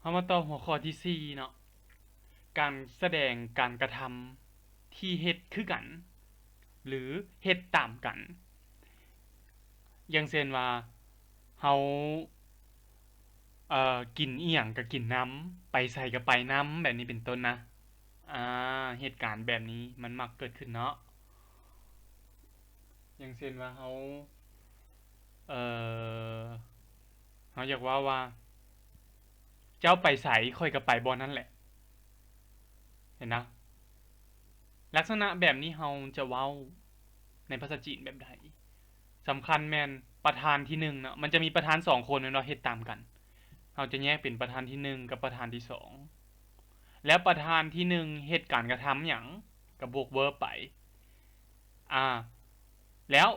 ເຮົາມາຕໍ່ຫົວຂໍ້ທີສີ່ເນາະ ການສະແດງການກະທຳທີ່ເຮັດຄືກັນ ຫຼື ເຮັດຕາມກັນ. ຢ່າງເຊັ່ນວ່າ ເຮົາ ເອີ ກິນອີ່ຫຍັງກໍກິນນຳ, ໄປໃສກໍໄປນຳ ແບບນີ້ເປັນຕົ້ນນະ. ອາ ເຫດການແບບນີ້ມັນມັກເກີດຂຶ້ນເນາະ. ຢ່າງເຊັ່ນວ່າເຮົາ ເອີ ເຮົາຢາກເວົ້າວ່າ ເຈົ້າໄປໃສ ຂ້ອຍກໍໄປບ່ອນນັ້ນແຫຼະ. ເຫັນນະ? ລັກສະນະແບບນີ້ເຮົາຈະເວົ້າໃນພາສາຈີນແບບໃດ? ສຳຄັນແມ່ນປະທານທີໜຶ່ງເນາະ, ມັນຈະມີປະທານສອງຄົນແມ່ນບໍ່ ເຮັດຕາມກັນ. ເຮົາຈະແຍກເປັນປະທານທີໜຶ່ງກັບປະທານທີສອງ. ແລ້ວປະທານທີໜຶ່ງເຮັດການກະທຳຫຍັງ? ກໍບວກ verb ໄປ. ອາ ແລ້ວ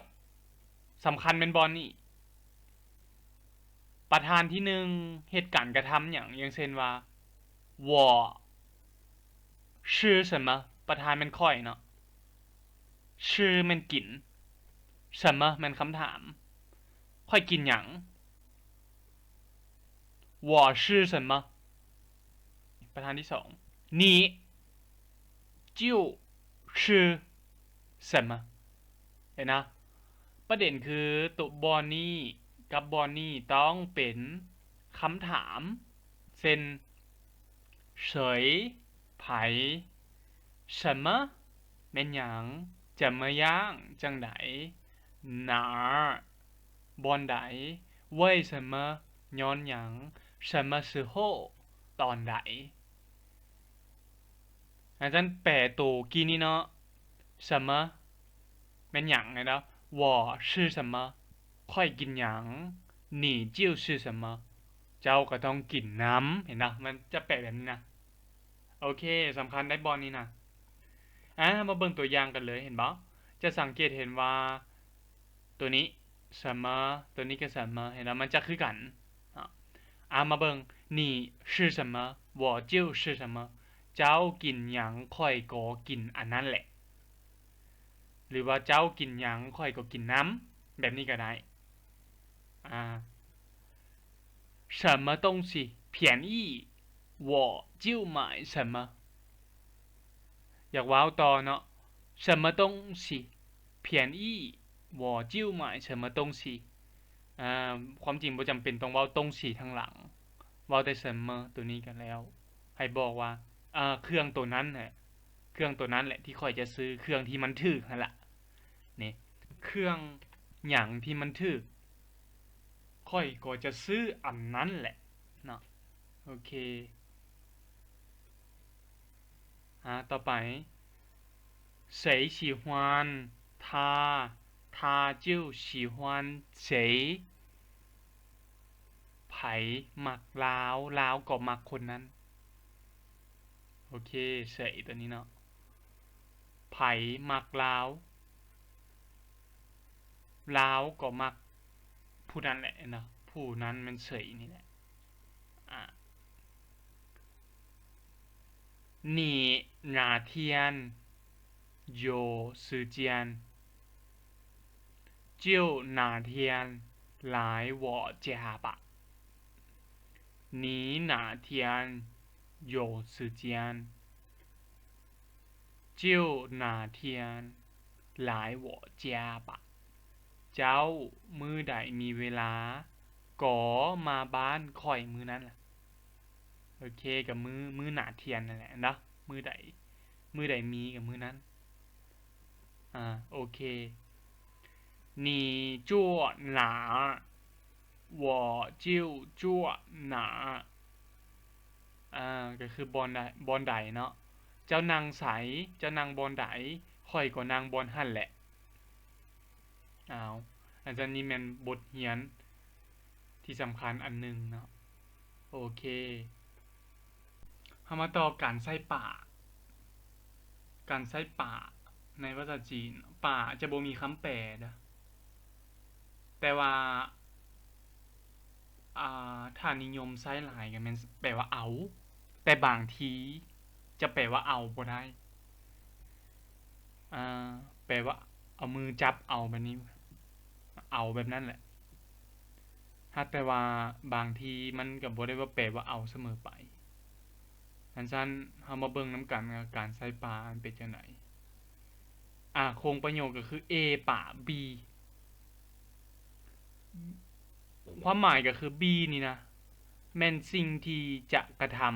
ສຳຄັນແມ່ນບ່ອນນີ້. ປະທານທີໜຶ່ງເຮັດການກະທຳຫຍັງ? ຢ່າງເຊັ່ນວ່າ 我吃什么 ປະທານແມ່ນຂ້ອຍເນາະ, 吃ແມ່ນກິນ, 什么ແມ່ນຄຳຖາມ, ຂ້ອຍກິນຫຍັງ? 我吃什么 ປະທານທີສອງ 你就吃什么 ເຫັນນະ? ປະເດັນຄືໂຕບ່ອນນີ້ກັບບ່ອນນີ້ຕ້ອງເປັນຄຳຖາມ ເຊັ່ນ 谁 ໃຜ, 什么 ແມ່ນຫຍັງ, 怎么样 ຈັ່ງໃດ, 哪儿 ບ່ອນໃດ, 为什么 ຍ້ອນຫຍັງ, 什么时候 ຕອນໃດ. ອາຈານແປໂຕກີ້ນີ້ເນາະ 什么 ແມ່ນຫຍັງແມ່ນບໍ່? 我吃什么 ຂ້ອຍກິນຫຍັງ, 你就吃什么 ເຈົ້າກໍຕ້ອງກິນນຳ ເຫັນບໍ່? ມັນຈະແປແບບນີ້ນະ. ໂອເຄ ສຳຄັນໄດ້ບ່ອນນີ້ນະ. ອາ ເຮົາມາເບິ່ງຕົວຢ່າງກັນເລີຍ ເຫັນບໍ່? ຈະສັງເກດເຫັນວ່າ ໂຕນີ້ 什么 ໂຕນີ້ກໍ 什么 ເຫັນບໍ່? ມັນຈະຄືກັນເນາະ. ອາ ມາເບິ່ງ 你吃什么 我就吃什么 ເຈົ້າກິນຫຍັງ ຂ້ອຍກໍກິນອັນນັ້ນແຫຼະ ຫຼືວ່າເຈົ້າກິນຫຍັງ ຂ້ອຍກໍກິນນຳ ແບບນີ້ກໍໄດ້. ອາ 什么东西便宜 我就买什么 ຢາກເວົ້າຕໍ່ເນາະ 什么东西便宜 我就买什么东西 ອາ ຄວາມຈິງບໍ່ຈຳເປັນຕ້ອງເວົ້າ东西ທາງຫຼັງ ເວົ້າແຕ່什么ໂຕນີ້ກໍແລ້ວ ໃຫ້ບອກວ່າ ອາ ເຄື່ອງໂຕນັ້ນແຫຼະ ເຄື່ອງໂຕນັ້ນແຫຼະທີ່ຂ້ອຍຈະຊື້ ເຄື່ອງທີ່ມັນຖືກຫັ້ນລະ ນີ້ ເຄື່ອງຫຍັງທີ່ມັນຖືກ ຂ້ອຍກໍຈະຊື້ອັນນັ້ນແຫຼະເນາະ. ໂອເຄ ອາ ຕໍ່ໄປ 谁喜欢他 他就喜欢谁 ໃຜມັກລາວ ລາວກໍມັກຄົນນັ້ນ. ໂອເຄ 谁 ຕົວນີ້ເນາະ ໃຜມັກລາວ ລາວກໍມັກຜູ້ນັ້ນແຫຼະເນາະ ຜູ້ນັ້ນແມ່ນ谁ນີ້ແຫຼະ. ອາ 你哪天有时间 就哪天来我家吧。你哪天有时间，就哪天来我家吧。 ເຈົ້າມື້ໃດມີເວລາ ກໍມາບ້ານຂ້ອຍມື້ນັ້ນລະ. ໂອເຄ ກໍມື້ ມື້哪天ນັ້ນແຫຼະເນາະ ມື້ໃດ ມື້ໃດມີກໍມື້ນັ້ນ. ອາ ໂອເຄ 你住哪儿 我就住哪儿 ອາ ກໍຄືບ່ອນໃດ ບ່ອນໃດເນາະ ເຈົ້ານັ່ງໃສ ເຈົ້ານັ່ງບ່ອນໃດ ຂ້ອຍກໍນັ່ງບ່ອນຫັ້ນແຫຼະ. ອ້າວ ອາຈານ ນີ້ແມ່ນບົດຮຽນທີ່ສຳຄັນອັນໜຶ່ງເນາະ. ໂອເຄ ເຮົາມາຕໍ່ການໃຊ້ປາ ການໃຊ້ປາໃນພາສາຈີນ ປາຈະບໍ່ມີຄຳແປເດີ້ ແຕ່ວ່າ ອາ ຖ້ານິຍົມໃຊ້ຫຼາຍກໍແມ່ນແປວ່າເອົາ ແຕ່ບາງທີຈະແປວ່າເອົາບໍ່ໄດ້ ອາ ແປວ່າເອົາມືຈັບເອົາແບບນີ້ ເອົາແບບນັ້ນແຫຼະ. ແຕ່ວ່າບາງທີມັນກໍບໍ່ໄດ້ວ່າແປວ່າເອົາສະເໝີໄປ. ຄັນຊັ້ນ ເຮົາມາເບິ່ງນຳກັນວ່າການໃຊ້ປາມັນເປັນຈັ່ງໃດ. ອາ ໂຄງປະໂຫຍກກໍຄື A ປາ B ຄວາມໝາຍກໍຄື B ນີ້ນະ ແມ່ນສິ່ງທີ່ຈະກະທຳ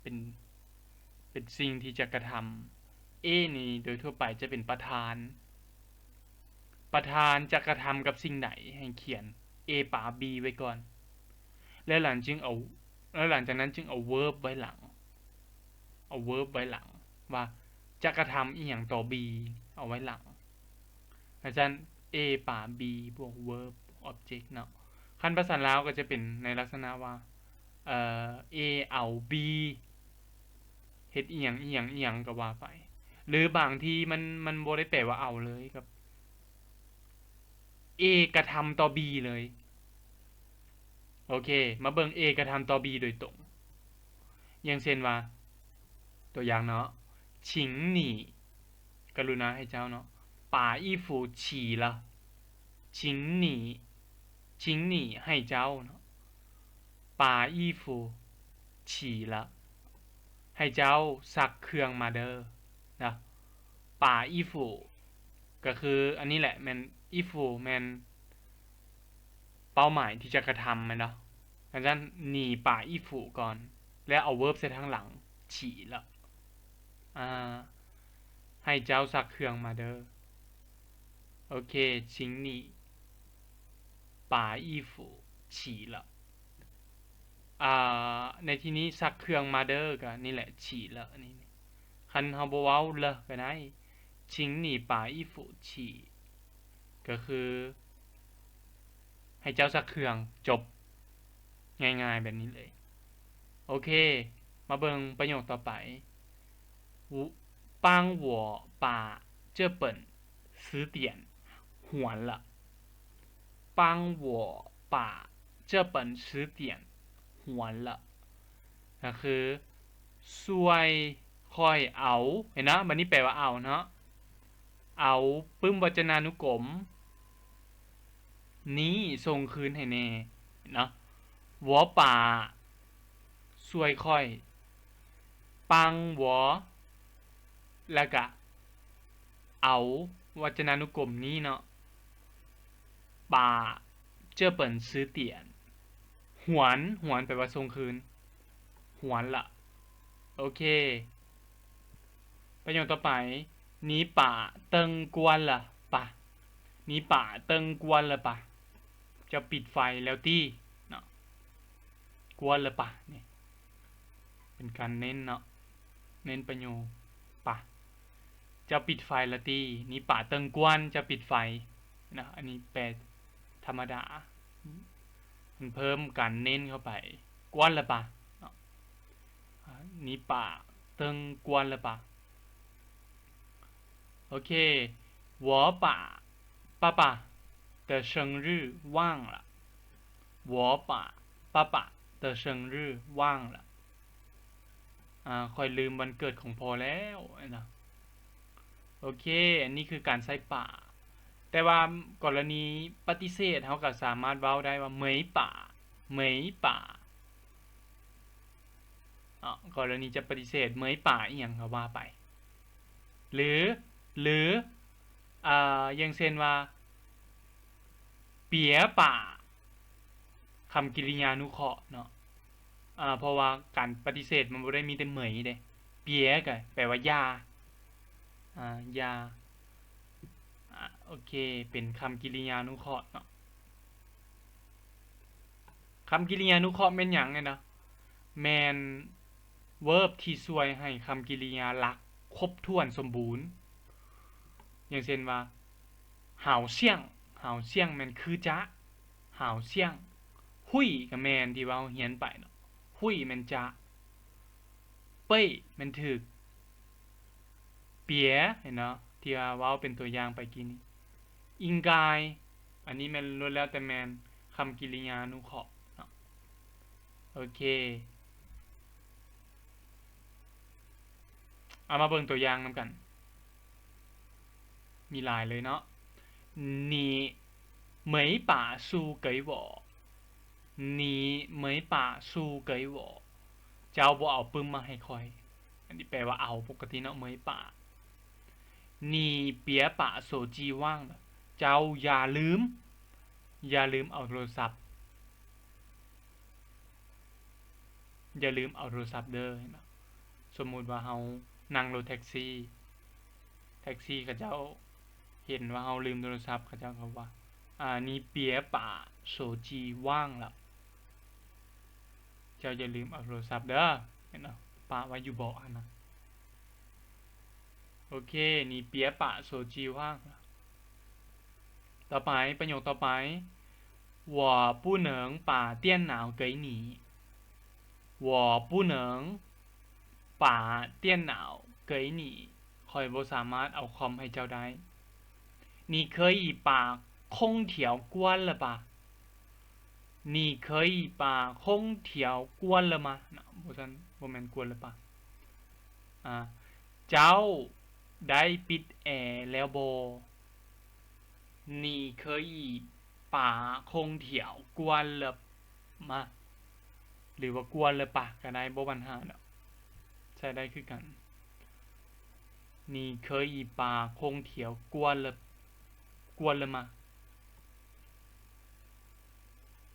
ເປັນ ເປັນສິ່ງທີ່ຈະກະທຳ. A ນີ້ໂດຍທົ່ວໄປຈະເປັນປະທານ ປະທານຈະກະທຳກັບສິ່ງໃດ ໃຫ້ຂຽນ A ປາ B ໄວ້ກ່ອນ ແລ້ວຫຼັງຈຶ່ງເອົາ ແລ້ວຫຼັງຈາກນັ້ນຈຶ່ງເອົາ verb ໄວ້ຫຼັງ ເອົາ verb ໄວ້ຫຼັງ ວ່າຈະກະທຳອີ່ຫຍັງຕໍ່ B ເອົາໄວ້ຫຼັງ. ອາຈານ A ປາ B ບວກ verb object ເນາະ. ຄັນພາສາລາວກໍຈະເປັນໃນລັກສະນະວ່າ ເອີ A ເອົາ B ເຮັດອີ່ຫຍັງ ອີ່ຫຍັງ ອີ່ຫຍັງກໍວ່າໄປ. ຫຼືບາງທີມັນ ມັນບໍ່ໄດ້ແປວ່າເອົາເລີຍ ກັບ A ກະທຳຕໍ່ B ເລີຍ. ໂອເຄ ມາເບິ່ງ A ກະທຳຕໍ່ B ໂດຍຕົງ. ຢ່າງເຊັ່ນວ່າ ຕົວຢ່າງເນາະ 请你 ກະລຸນາໃຫ້ເຈົ້າເນາະ 把衣服洗了 请你 请你 ໃຫ້ເຈົ້າເນາະ 把衣服洗了 ໃຫ້ເຈົ້າຊັກເຄື່ອງມາເດີນະ. 把衣服 ກໍຄືອັນນີ້ແຫຼະ ແມ່ນ 衣服 ແມ່ນເປົ້າໝາຍທີ່ຈະກະທຳແມ່ນບໍ່? ຄັນຊັ້ນ 你把衣服洗了 ແລ້ວເອົາ verb ໃສ່ທາງຫຼັງ 洗了 ອາ ໃຫ້ເຈົ້າຊັກເຄື່ອງມາເດີ. ໂອເຄ 请你把衣服洗了 ອາ ໃນທີ່ນີ້ ຊັກເຄື່ອງມາເດີ ກໍນີ້ແຫຼະ 洗了 ນີ້ ຄັນເຮົາບໍ່ເວົ້າ 了 ກໍໄດ້ 请你把衣服洗 ກໍຄື ໃຫ້ເຈົ້າຊັກເຄື່ອງ ຈົບ ງ່າຍໆແບບນີ້ເລີຍ. ໂອເຄ ມາເບິ່ງປະໂຫຍກຕໍ່ໄປ 帮我把这本词典还了 帮我把这本词典还了 ກໍຄື ຊ່ວຍຂ້ອຍເອົາ ເຫັນເນາະ ບັດນີ້ແປວ່າເອົາເນາະ ເອົາປຶ້ມວັດຈະນານຸກົມນີ້ສົ່ງຄືນໃຫ້ແດ່ເນາະ. 我把 ຊ່ວຍຂ້ອຍ 帮我 ແລ້ວກະ ເອົາ ວັດຈະນານຸກົມນີ້ເນາະ 把这本词典还 还 ແປວ່າສົ່ງຄືນ 还了 ໂອເຄ ປະໂຫຍກຕໍ່ໄປ 你把灯关了吧 你把灯关了吧 ເຈົ້າປິດໄຟແລ້ວຕິເນາະ 关了吧 ນີ້ ເປັນການເນັ້ນເນາະ ເນັ້ນປະໂຫຍກ ປະ ເຈົ້າປິດໄຟລະຕິ? 你把灯关 ເຈົ້າປິດໄຟເນາະ ອັນນີ້ແປທຳມະດາ ມັນເພີ່ມການເນັ້ນເຂົ້າໄປ 关了吧 ເນາະ 你把灯关了吧 ໂອເຄ 我把爸爸的生日忘了 我把爸爸的生日忘了 ອາ ຂ້ອຍລືມວັນເກີດຂອງພໍ່ແລ້ວນະ. ໂອເຄ ອັນນີ້ຄືການໃຊ້把 ແຕ່ວ່າກໍລະນີປະຕິເສດ ເຮົາກໍສາມາດເວົ້າໄດ້ວ່າ 没把 没把 ເນາະ ກໍລະນີຈະປະຕິເສດ 没把 ອີ່ຫຍັງກໍວ່າໄປ ຫຼື ຫຼື ອາ ຢ່າງເຊັ່ນວ່າ 别把 ຄຳກິລິຍານຸເຄາະເນາະ ອາ ເພາະວ່າການປະຕິເສດມັນບໍ່ໄດ້ມີແຕ່ 没 ເດ້ 别 ກໍແປວ່າຢ່າ ອາ ຢ່າ ອາ ໂອເຄ ເປັນຄຳກິລິຍານຸເຄາະເນາະ. ຄຳກິລິຍານຸເຄາະແມ່ນຫຍັງເນາະ? ແມ່ນ verb ທີ່ຊ່ວຍໃຫ້ຄຳກິລິຍາຫຼັກຄົບຖ້ວນສົມບູນ. ຢ່າງເຊັ່ນວ່າ 好像 好像 ແມ່ນຄືຈະ 好像 会 ກໍແມ່ນທີ່ເວົ້າຮຽນໄປເນາະ 会 ແມ່ນຈະ 对 ແມ່ນຖືກ 别 ເຫັນເນາະ ທີ່ວ່າເວົ້າເປັນຕົວຢ່າງໄປກີ້ນີ້ 应该 ອັນນີ້ແມ່ນລ້ວນແລ້ວແຕ່ແມ່ນຄຳກິລິຍານຸເຄາະເນາະ. ໂອເຄ ເອົາມາເບິ່ງຕົວຢ່າງນຳກັນ ມີຫຼາຍເລີຍເນາະ. 你没把书给我你没把书给我 ເຈົ້າບໍ່ເອົາປຶ້ມມາໃຫ້ຂ້ອຍ. ອັນນີ້ແປວ່າເອົາປົກກະຕິເນາະ 没把. 你别把手机忘了 ເຈົ້າຢ່າລືມ ຢ່າລືມເອົາໂທລະສັບ ຢ່າລືມເອົາໂທລະສັບເດີ. ເຫັນບໍ່? ສົມມຸດວ່າເຮົານັ່ງລົດແທັກຊີ ແທັກຊີເຂົາເຈົ້າເຫັນວ່າເຮົາລືມໂທລະສັບ ເຂົາເຈົ້າກໍວ່າ ອ່າ 你别把手机忘了 ເຈົ້າຢ່າລືມເອົາໂທລະສັບເດີ. ເຫັນບໍ່? ປະໄວ້ຢູ່ເບາະຫັ້ນນະ. ໂອເຄ 你别把手机忘了. ຕໍ່ໄປ ປະໂຫຍກຕໍ່ໄປ 我不能把电脑给你 我不能把电脑给你 ຂ້ອຍບໍ່ສາມາດເອົາຄອມໃຫ້ເຈົ້າໄດ້. 你可以把空调关了吧 你可以把空调关了吗 ນະ ບໍ່ຊັ້ນ ບໍ່ແມ່ນ 关了吧 ອ່າ ເຈົ້າໄດ້ປິດແອແລ້ວບໍ່? 你可以把空调关了吗 ຫຼືວ່າ 关了吧 ກໍໄດ້ ບໍ່ບັນຫາດອກ ໃຊ້ໄດ້ຄືກັນ. 你可以把空调关了关了吗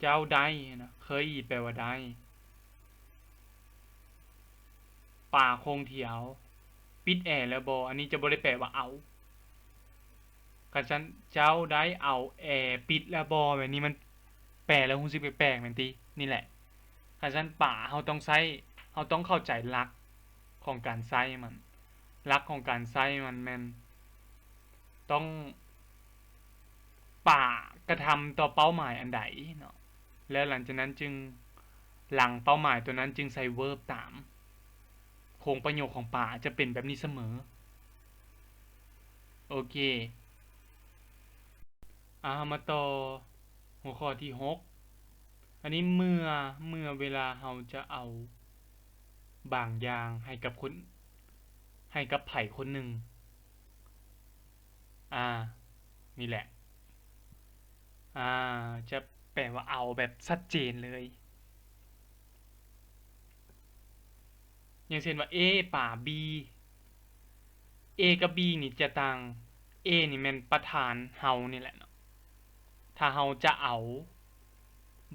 ເຈົ້າໄດ້ນະ 可以 ແປວ່າໄດ້ 把空调 ປິດແອແລ້ວບໍ່? ອັນນີ້ຈະບໍ່ໄດ້ແປວ່າເອົາ. ຄັນຊັ້ນ ເຈົ້າໄດ້ເອົາແອປິດແລ້ວບໍ່? ແບບນີ້ມັນແປແລ້ວຮູ້ສຶກແປກໆ ແມ່ນຕິ? ນີ້ແຫຼະ ຄັນຊັ້ນ 把 ເຮົາຕ້ອງໃຊ້ ເຮົາຕ້ອງເຂົ້າໃຈຫຼັກຂອງການໃຊ້ມັນ. ຫຼັກຂອງການໃຊ້ມັນແມ່ນຕ້ອງ 把 ກະທຳຕໍ່ເປົ້າໝາຍອັນໃດເນາະ ແລ້ວຫຼັງຈາກນັ້ນຈຶ່ງ ຫຼັງເປົ້າໝາຍຕົວນັ້ນຈຶ່ງໃສ່ verb ຕາມ. ໂຄງປະໂຫຍກຂອງ 把 ຈະເປັນແບບນີ້ສະເໝີ. ໂອເຄ ອ່າ ເຮົາມາຕໍ່ຫົວຂໍ້ທີຫົກ. ອັນນີ້ເມື່ອ ເມື່ອເວລາເຮົາຈະເອົາບາງຢ່າງໃຫ້ກັບຄົນ ໃຫ້ກັບໃຜຄົນໜຶ່ງ ອ່າ ນີ້ແຫຼະ ອ່າ ຈະແປວ່າເອົາແບບຊັດເຈນເລີຍ. ຢ່າງເຊັ່ນວ່າ A ປາ B, A ກັບ B ນີ້ຈະຕ່າງ, A ນີ້ແມ່ນປະທານເຮົານີ້ແຫຼະເນາະ. ຖ້າເຮົາຈະເອົາ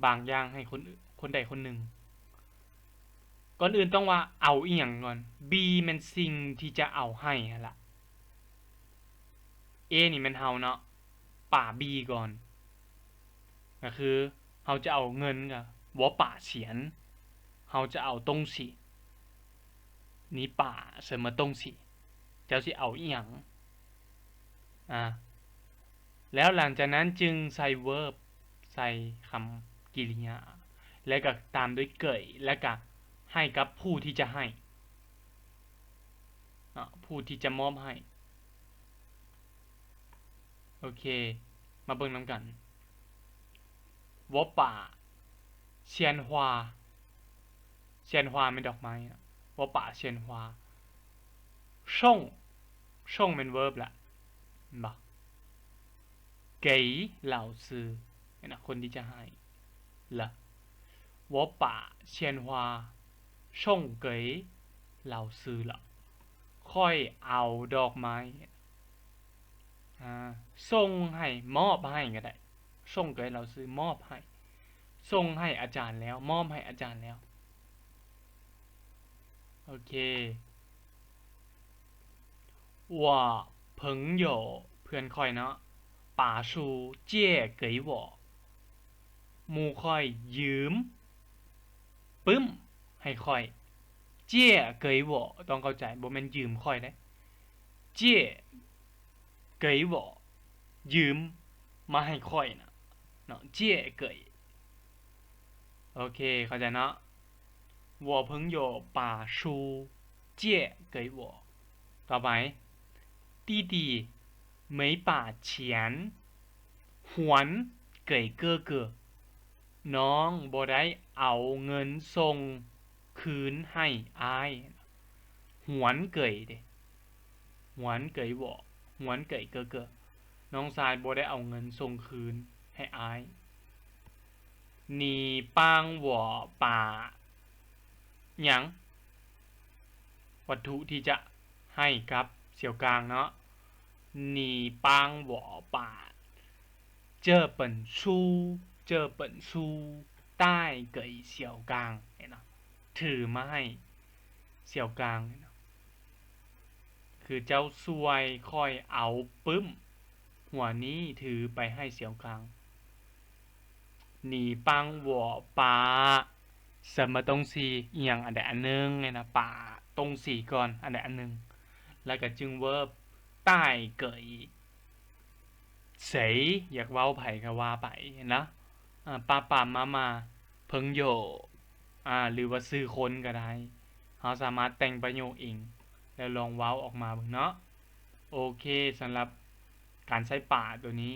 ບາງຢ່າງໃຫ້ຄົນອື່ນ, ຄົນໃດຄົນໜຶ່ງ, ກ່ອນອື່ນຕ້ອງວ່າເອົາອີ່ຫຍັງກ່ອນ? B ແມ່ນສິ່ງທີ່ຈະເອົາໃຫ້ຫັ້ນລະ. A ນີ້ແມ່ນເຮົາເນາະ, ປາ B ກ່ອນ ກໍຄືເຮົາຈະເອົາເງິນ ກໍ 我把钱, ເຮົາຈະເອົາ 东西, 你把什么东西, ເຈົ້າຊິເອົາອີ່ຫຍັງ? ອ່າ ແລ້ວຫຼັງຈາກນັ້ນຈຶ່ງໃສ່ verb, ໃສ່ຄຳກິລິຍາ ແລ້ວກໍຕາມດ້ວຍ 给, ແລ້ວກໍໃຫ້ກັບຜູ້ທີ່ຈະໃຫ້ເນາະ, ຜູ້ທີ່ຈະມອບໃຫ້. ໂອເຄ ມາເບິ່ງນຳກັນ. 我把鲜花, 鲜花ແມ່ນດອກໄມ້, 我把鲜花送, 送ແມ່ນ verb ລະ ແມ່ນບໍ່? 给老师 ແມ່ນຄົນທີ່ຈະໃຫ້ລະ. 我把鲜花送给老师了, ຂ້ອຍເອົາດອກໄມ້ ອ່າ ສົ່ງໃຫ້, ມອບໃຫ້ກໍໄດ້, ສົ່ງໃຫ້ 老师 ມອບໃຫ້, ສົ່ງໃຫ້ອາຈານແລ້ວ, ມອບໃຫ້ອາຈານແລ້ວ. ໂອເຄ 我朋友 ເພື່ອນຂ້ອຍເນາະ, 把书借给我, ໝູ່ຂ້ອຍຢືມປຶ້ມໃຫ້ຂ້ອຍ. 借给我 ຕ້ອງເຂົ້າໃຈ, ບໍ່ແມ່ນຢືມຂ້ອຍເດ້. 借 给我 ຢືມມາໃຫ້ຂ້ອຍນະເນາະ, 借给. ໂອເຄ ເຂົ້າໃຈເນາະ. 我朋友把书借给我. ຕໍ່ໄປ 弟弟没把钱还给哥哥. ນ້ອງບໍ່ໄດ້ເອົາເງິນສົ່ງຄືນໃຫ້ອ້າຍ. 还给ເດ້, 还给我, 还给哥哥. ນ້ອງຊາຍບໍ່ໄດ້ເອົາເງິນສົ່ງຄືນໃຫ້ອ້າຍ.你帮我把 ຫຍັງ ວັດຖຸທີ່ຈະໃຫ້ກັບສຽວກາງເນາະ 你帮我把这本书这本书带给小刚 ເຫັນບໍ່ ຖືມາໃຫ້ສຽວກາງ ເຫັນບໍ່ ຄືເຈົ້າຊ່ວຍຂ້ອຍເອົາປຶ້ມຫົວນີ້ຖືໄປໃຫ້ສຽວກາງ 你帮我把什么东西 ອີ່ຫຍັງອັນໃດອັນໜຶ່ງ ເຫັນບໍ່ 把东西ກ່ອນ ອັນໃດອັນໜຶ່ງ ແລ້ວກໍຈຶ່ງ verb 带给 谁 ຢາກເວົ້າໃຜກໍວ່າໄປ ເຫັນບໍ່ ອາ 爸爸妈妈 朋友 ອາ ຫຼືວ່າຊື່ຄົນກໍໄດ້ ເຮົາສາມາດແຕ່ງປະໂຫຍກເອງ ແລ້ວລອງເວົ້າອອກມາເບິ່ງເນາະ. ໂອເຄ ສຳລັບການໃຊ້把ໂຕນີ້